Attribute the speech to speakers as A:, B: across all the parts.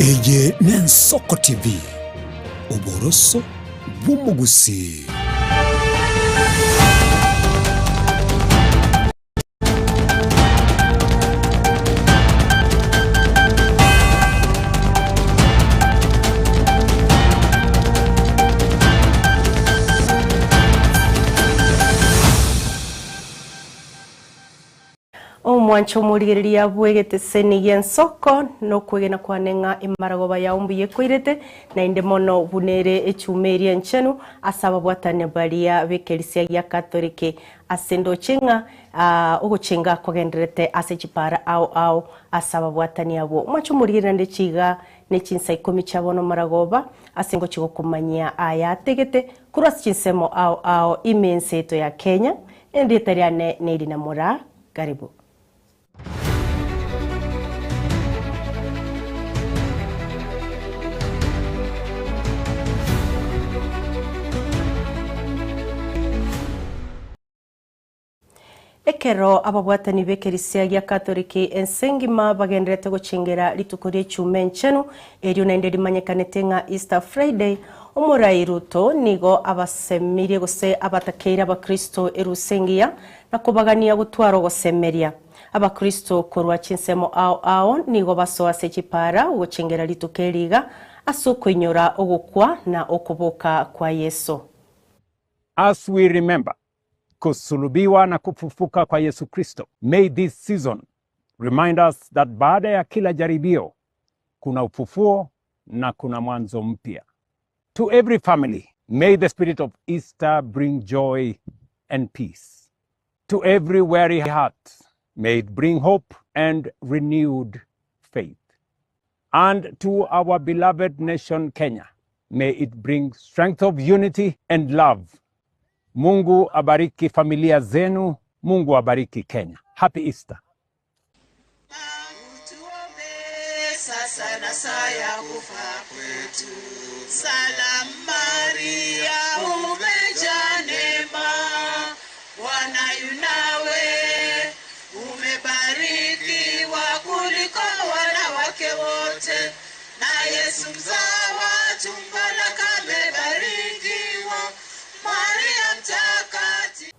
A: Eye n'Ensoko TV, oboroso bw'omogusii.
B: Omwancha omorigereria bw'egeteseni gi'ensoko nokwegena kwane ng'a emaragoba yao mbuya ekoirete, naende mono buna ere echuma eria enchenu ase ababwatani baria b'ekerisia gia Katoliki. Ase ndoche ng'a ogochenga kogendererete ase chipara ao ao ase ababwatani abwo. Omwancha omorigereria naende chiga ne chinsa ikomi chia bono maragoba ase ngochia gokomanyia aya ategete korwa ase chinsemo ao ao ime ense yaito ya Kenya. Erieta riane neri na Moraa. Karibu. Ekero ababwatani b'ekerisia gia Katoliki ense engima bagendererete gochengera rituko ri'echuma enchenu, erio naende rimanyekanete ng'a Easter Friday, Omorai Ruto nigo abasemirie gose abatakeire abakristo erusa engiya na kobagania gotwara ogosemeria. Abakristo korwa chinsemo ao ao nigo basoa ase chipaara gochengera rituko eri iga ase okoinyora ogokwa na okoboka kwa Yeso.
C: As we remember kusulubiwa na kufufuka kwa Yesu Kristo, may this season remind us that baada ya kila jaribio kuna ufufuo na kuna mwanzo mpya. To every family, may the spirit of Easter bring joy and peace. To every weary heart, may it bring hope and renewed faith. And to our beloved nation Kenya, may it bring strength of unity and love. Mungu abariki familia zenu, Mungu abariki Kenya. Happy Easter.
D: Utuombee sasa na saa ya kufa kwetu. Salamu Maria, umejaa neema, Bwana yu nawe, umebarikiwa kuliko wanawake wote, na Yesu mzao wa tumbo lako amebarikiwa. Maria mtakatifu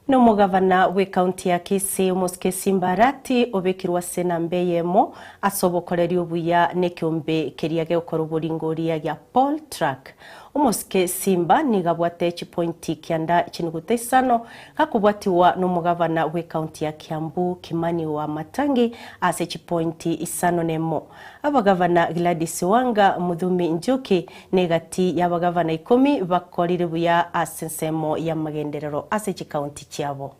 B: Nomogavana bw'ecounty ya Kisii Omosike Simba Arati obekirwe ase enamba eyemo ase obokoreri obuya nekeombe keria gegokora oboringoria gia Paul Truck. Omosike Simba nigo abwate chipointi kianda chinuguta isano gakobwatigwa nomogavana bw'ecounty ya Kiambu Kimani Wamatangi ase chipointi isano nemo. Abagavana Gladys Wanga, Muthumi Njuki Negati y'abagavana ikomi bakorire buya ase ensemo y'amagenderero ase chikaunti chiabo.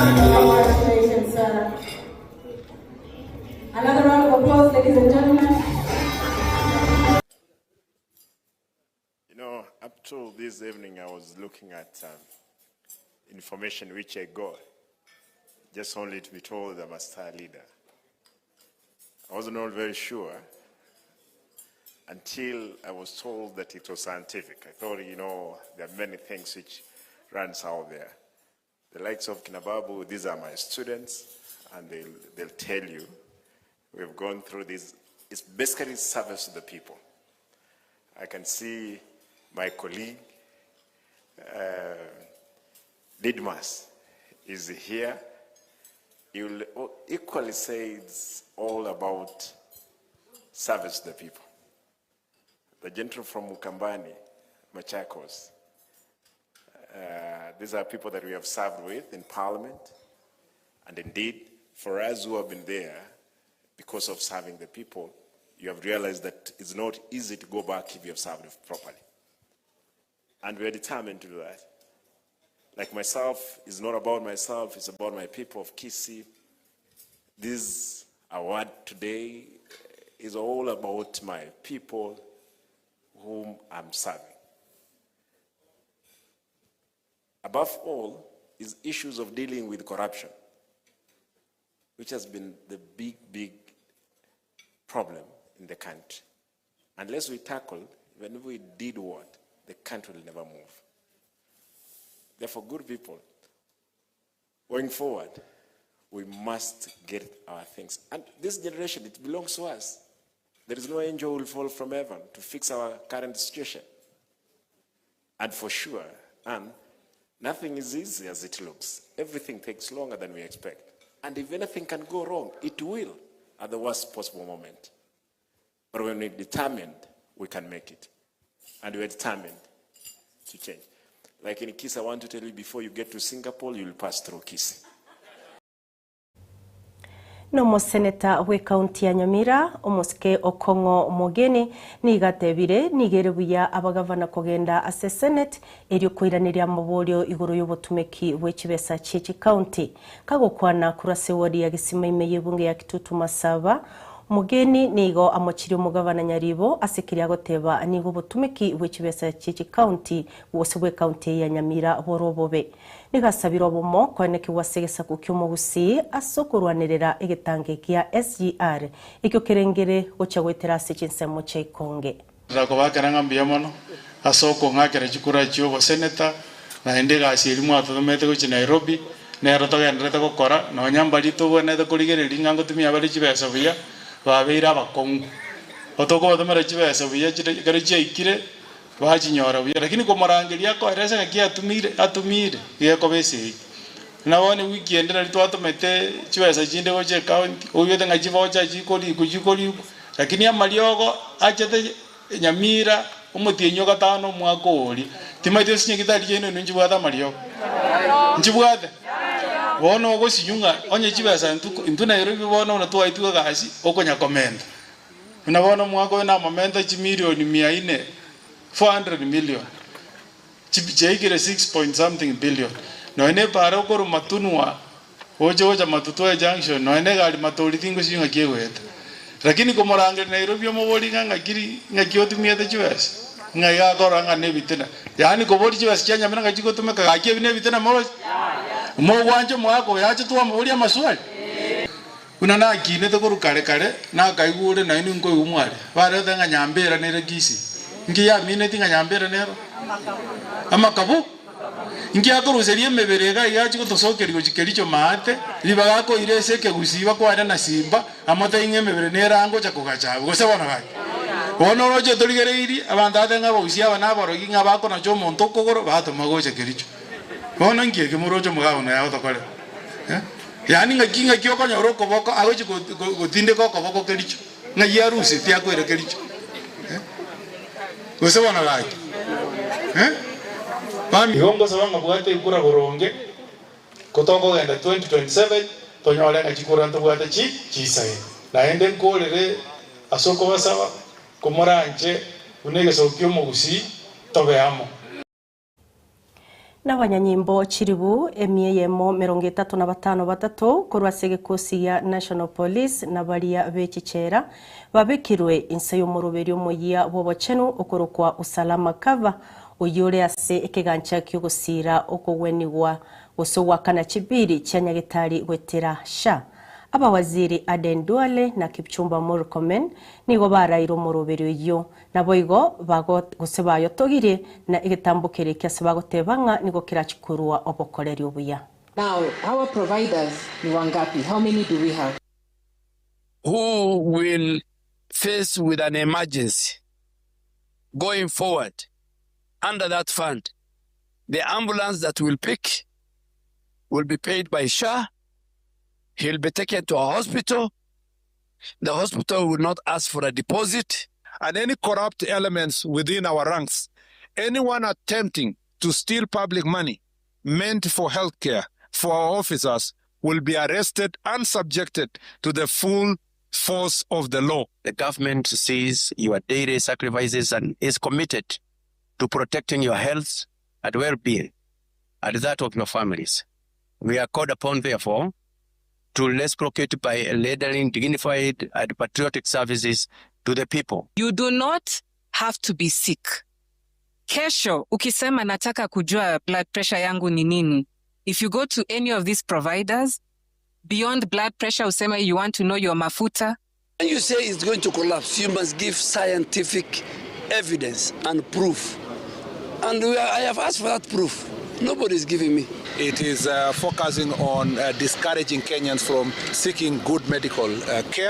E: Congratulations, sir. Another round of applause, ladies and gentlemen.
F: You know, up till this evening, I was looking at um, information which I got, just only to be told I'm a star leader. I wasn't all very sure until I was told that it was scientific. I thought, you know, there are many things which runs out there. The likes of Kinababu, these are my students, and they'll, they'll tell you we've gone through this. It's basically service to the people. I can see my colleague, uh, Didmas, is here. He will equally say it's all about service to the people. The gentleman from Mukambani, Machakos, uh, these are people that we have served with in parliament. And indeed, for us who have been there, because of serving the people, you have realized that it's not easy to go back if you have served properly. And we are determined to do that. Like myself, it's not about myself, it's about my people of Kisii. This award today is all about my people whom I'm serving. Above all is issues of dealing with corruption, which has been the big, big problem in the country. Unless we tackle, even if we did what, the country will never move. Therefore, good people, going forward, we must get our things. And this generation, it belongs to us. There is no angel who will fall from heaven to fix our current situation. And for sure, and nothing is easy as it looks. Everything takes longer than we expect. And if anything can go wrong, it will at the worst possible moment. But when we're determined, we can make it. And we're determined to change. Like in Kisii, I want to tell you before you get to Singapore, you'll pass through Kisii.
B: Nomoseneta bw'ekaunti ya Nyamira, omosike Okong'o Omogeni, nigo atebire nigo ere buya abagavana kogenda ase Senate erio koiraneria amaborio igoro y'obotumeki bwe chibesa chie chikaunti. Kagokwana korwa ase ewodi ya Gesima ime y'ebunge ya Kitutu Masaba, Omogeni nigo amochirie omogavana Nyaribo ase keria agoteba nigo obotumeki bwe chibesa chie chikaunti gose bw'ekaunti eye ya Nyamira bore obobe. Nigo asabire obomo koenekigwa ase egesaku ki'omogusii ase okorwanerera egetange gia SGR ekio kerengere gochia goetera ase chinsemo chia ikonge.
G: Ndakobakera ng'a mbuya mono ase okong'akera chikura chi'oboseneta, naende egasi eria mwatotomete gochia Nairobi nero togendererete gokora, nonya mbaria tobwenerete korigereria ng'a ngotumia bare chibesa buya, babeire abakong'u. Otokobatomera chibesa buya chire ekero chiaikire, Bachinyora buya, lakini komorangeria akoerese ng'aki atumire atumire, gekoba esegi. Buna bono ewiki ende nari twatomete chibesa chinde gocha ecounty, oigwete ng'a chivocha chikorikwa chikorikwa, lakini amariogo achete Nyamira omotienyi o gatano omwaka oria, timanyeti gose chinyagitari chiaino inwe nchibwate amariogo? Nchibwate? Bono ogosinywa ng'a onye chibesa intwe intwe Nairobi bono buna twaetwe egasi, okonya komenta. Buna bono omwaka oyo namomenta chimilioni mia ine, 400 million, chiaikire six point something billion. Nonya na epaara okorwa Matunwa gocha gocha Matutu junction, nonya na egari matori tingosinywa ng'aki egoeta. Lakini komorangeria Nairobi omoborie ng'a ng'aki ri ng'aki otumiete chibesa, ng'a iga akorora ng'a nebitina. Yaani koboria chibesa chia nyamira ng'aki chigotumeka gaki ebi nebitina moroche? Mogwancha omogaka oyo ache twamoboria amaswali? Buna nakinete korwa kare kare, nakaigure, na inwe nkoigwa mwaria. Barete ng'a Nyambera nere Kisii. Inki yamineti ng'a Nyambera nero? Amakabu? Inki akoruseria emebere iga iga achie gotosokeria gochia Kericho maate, ribaga akoira ase ekegusii bakwane na Simba, amotebie ng'a emebere nere angocha kogacha abwo, gose bono gaki? Bono oroche torigereirie, abanto batebe ng'a abagusii aba naborogi ng'a bakonacha omonto okogoro, batoma gocha Kericho. Bono inki eke moroche omogabana oyo agotokorera? Eh? Yaani ng'aki ng'aki okonyora okoboko agochia gotindeka okoboko kericho, ng'ai arusetie akoira kericho? Eh? Gose bono gaki? Eh? Bami. Igo ngosaba ng'a bwate ekura boronge, ko tokogenda 2027 tonyore ng'a chikura ntobwate chi chisaine. Naende nkorere ase okobasaba, komoranche buna egesaku ki'omogusii tobe amo.
B: Nabanyanyimbo chilifu emia eyemo merongo etato na batano batato korwa ase egekosi gia National Police na baria be chichela babekirwe inse y'omoroberio omoyia bw'obochenu okorokwa Usalama Cover oyio ore ase ekegancha ki'ogosiira okogwenigwa gose ogoakana chibiri chia nyagetari goetera SHA. Abawaziri Aden Duale na Kipchumba Murkomen nigo baraire omoroberio oyio Naboigo bago, gose bayotogirie, na egetambo keria ekiase bagoteba ng'a nigo kerachie korua obokoreri obuya.
H: Now, our providers ni wangapi? How many do we have?
I: Who will face with an emergency going forward under that fund, the ambulance that will pick will be paid by SHA, he'll be taken to a hospital, The hospital will not ask for a deposit.
J: And any corrupt elements within our ranks, anyone attempting to steal public money meant for healthcare for our officers will be arrested and subjected to the full force of the law.
K: The government sees your daily sacrifices and is committed to protecting your health and well-being and that of your families. We are called upon, therefore, to reciprocate by rendering dignified and patriotic services to the people.
H: You do not have to be sick. Kesho ukisema nataka kujua blood pressure yangu ni nini, if you go to any of these providers, beyond blood pressure useme you want to know your mafuta.
I: When you say it's going to collapse, you must give scientific evidence and proof. And we are, I have asked for that proof. Nobody is giving me.
J: It is focusing on discouraging Kenyans from seeking good medical care.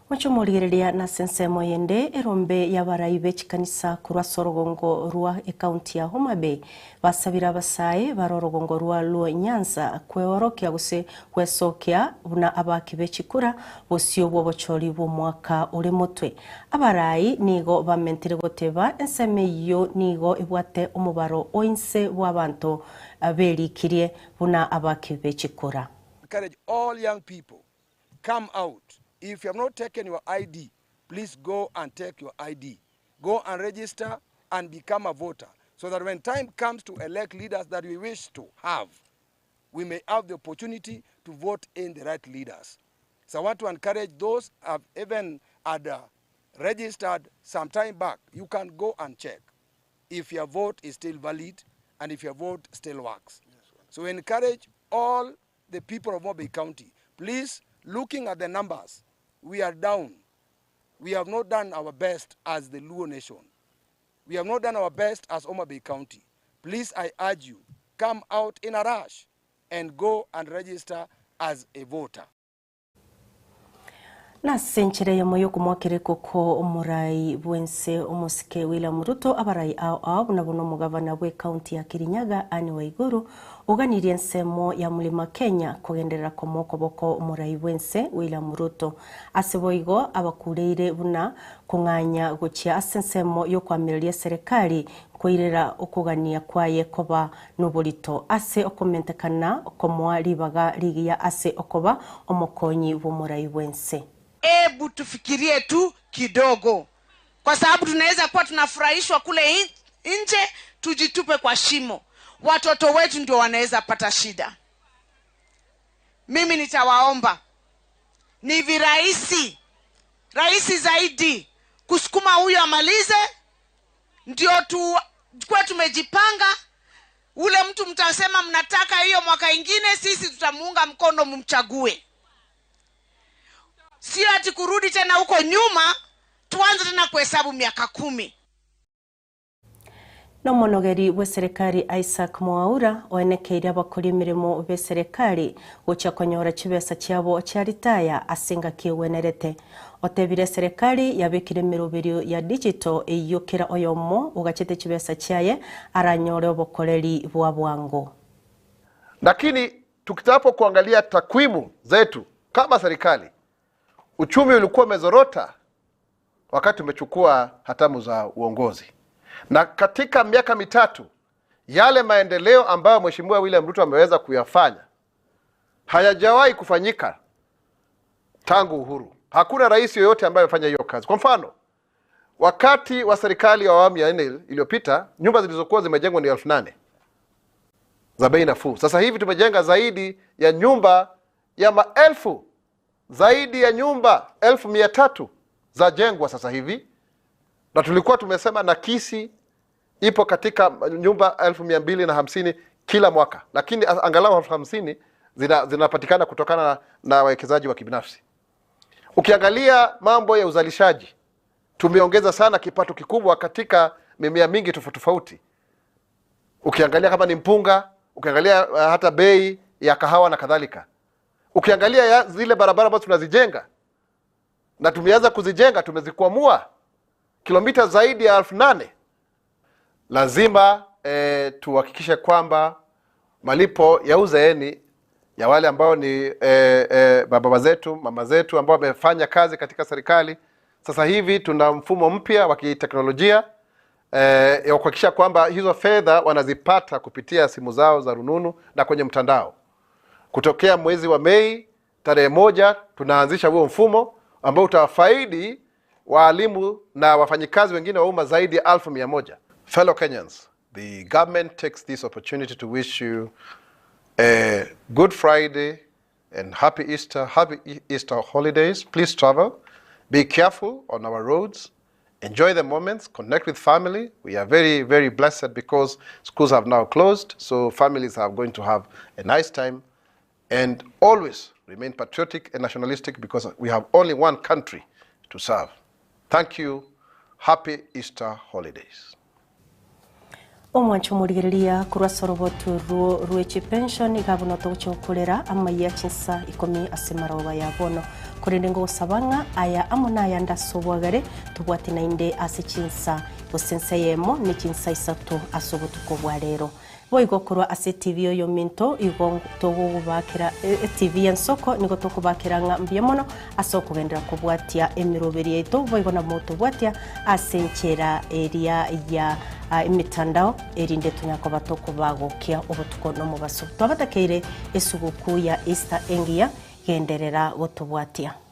B: Gocha omorigereria nase ensemo eyende, erombe y'abarai be chikanisa korwa ase orogongo rwa ekaunti ya Homa Bay basabire abasae bare orogongo rwa Luo Nyanza kweorokia gose gwesokia buna abaaki be chikura bosio bw'obochori bw'omwaka ore motwe. Abarai nigo bamentire goteba ensemo eyio nigo ebwate omobaro o inse bw'abanto berikirie buna abaaki be chikura.
L: Encourage all young people come out if you have not taken your ID please go and take your ID go and register and become a voter so that when time comes to elect leaders that we wish to have we may have the opportunity to vote in the right leaders. So I want to encourage those have even had registered some time back, you can go and check if your vote is still valid and if your vote still works. So we encourage all the people of Homa Bay County, please, looking at the numbers, we are down. We have not done our best as the Luo nation. We have not done our best as Homa Bay County. Please, I urge you, come out in a rush and go and register as a voter.
B: Nase enchera eyemo y'okomoakera ekoko omorai bw'ense omosike William Ruto, abarai ao ao buna bono omogavana bw'ecounty ya Kirinyaga Anne Waiguru oganirie ensemo ya Mlima Kenya kogenderera komoa okoboko omorai bw'ense William Ruto. Ase boigo abakureire buna kong'anya gochia ase ensemo y'okoamereria eserekari nkoirera okogania kwaye koba noborito ase okomentekana komoa ribaga rigiya ase okoba omokonyi bw'omorai bw'ense.
D: Ebu tufikirie tu kidogo, kwa sababu tunaweza kuwa tunafurahishwa kule nje, tujitupe kwa shimo. Watoto wetu ndio wanaweza pata shida. Mimi nitawaomba, ni virahisi rahisi zaidi kusukuma huyo amalize, ndio tukuwe tumejipanga. Ule mtu mtasema mnataka hiyo mwaka ingine, sisi tutamuunga mkono, mumchague. Sio ati kurudi tena huko nyuma tuanze tena kuhesabu miaka 10.
B: Nomonogeri bw'eserekari Isaac Mwaura oenekeire abakori emeremo b'eserekari gochia konyora chibesa chiabo chia ritaya ase engaki egwenerete. Otebire eserekari yabekire emeroberio ya digital eyio kera oyomo ogachete chibesa chiaye aranyore obokoreri bwa bwango.
M: Lakini tukitapo kuangalia takwimu zetu kama serikali, uchumi ulikuwa umezorota wakati umechukua hatamu za uongozi, na katika miaka mitatu yale maendeleo ambayo Mheshimiwa William Ruto ameweza kuyafanya hayajawahi kufanyika tangu uhuru. Hakuna rais yoyote ambaye amefanya hiyo kazi. Kwa mfano, wakati wa serikali ya awamu ya 4 iliyopita, nyumba zilizokuwa zimejengwa ni 8,000 za bei nafuu. Sasa hivi tumejenga zaidi ya nyumba ya maelfu, zaidi ya nyumba 300,000 za jengwa sasa hivi, na tulikuwa tumesema nakisi ipo katika nyumba 250,000 kila mwaka, lakini angalau 50,000 zinapatikana kutokana na wawekezaji wa kibinafsi. Ukiangalia mambo ya uzalishaji, tumeongeza sana kipato kikubwa katika mimea mingi tofauti tofauti. Ukiangalia kama ni mpunga, ukiangalia hata bei ya kahawa na kadhalika. Ukiangalia zile barabara ambazo tunazijenga na tumeanza kuzijenga, tumezikwamua kilomita zaidi ya 8,000. Lazima tuhakikishe kwamba malipo ya uzeeni ya wale ambao ni baba zetu, mama zetu ambao wamefanya kazi katika serikali. Sasa hivi tuna mfumo mpya wa kiteknolojia ya kuhakikisha kwamba hizo fedha wanazipata kupitia simu zao za rununu na kwenye mtandao. Kutokea mwezi wa Mei tarehe 1 tunaanzisha huo mfumo ambao utawafaidi waalimu na wafanyikazi wengine wa umma zaidi ya 1,100. Fellow Kenyans, the government takes this opportunity to wish you a good Friday and happy Easter, happy Easter holidays. Please travel. Be careful on our roads. Enjoy the moments, connect with family. We are very, very blessed because schools have now closed, so families are going to have a nice time. And always remain patriotic and nationalistic because we have only one country to serve. Thank you. Happy Easter holidays.
B: Omwancho omorigereria korwa ase oroboto orwo rwe chipension iga buna togochia gokorera amaiya chinsa ikomi ase maroba ya bono. Korende ngogosaba ng'a aya amo nayande ase obwagare tobwate naende ase chinsa gose ensa eyemo ne chinsa isato ase obotuko bwa rero. Boigo korwa ase etibi y'oyominto igo togobakera etibi y'ensoko nigo tokobakera ng'a mbuya mono ase okogenderera kobwatia emeroberi yaito, boigo nabo tobwatia ase enchera eria ya emetandao, erinde tonyare koba tokobagokia obotuko nomobaso. Twabatakeire esugukuu ya Easter engiya, genderera gotobwatia.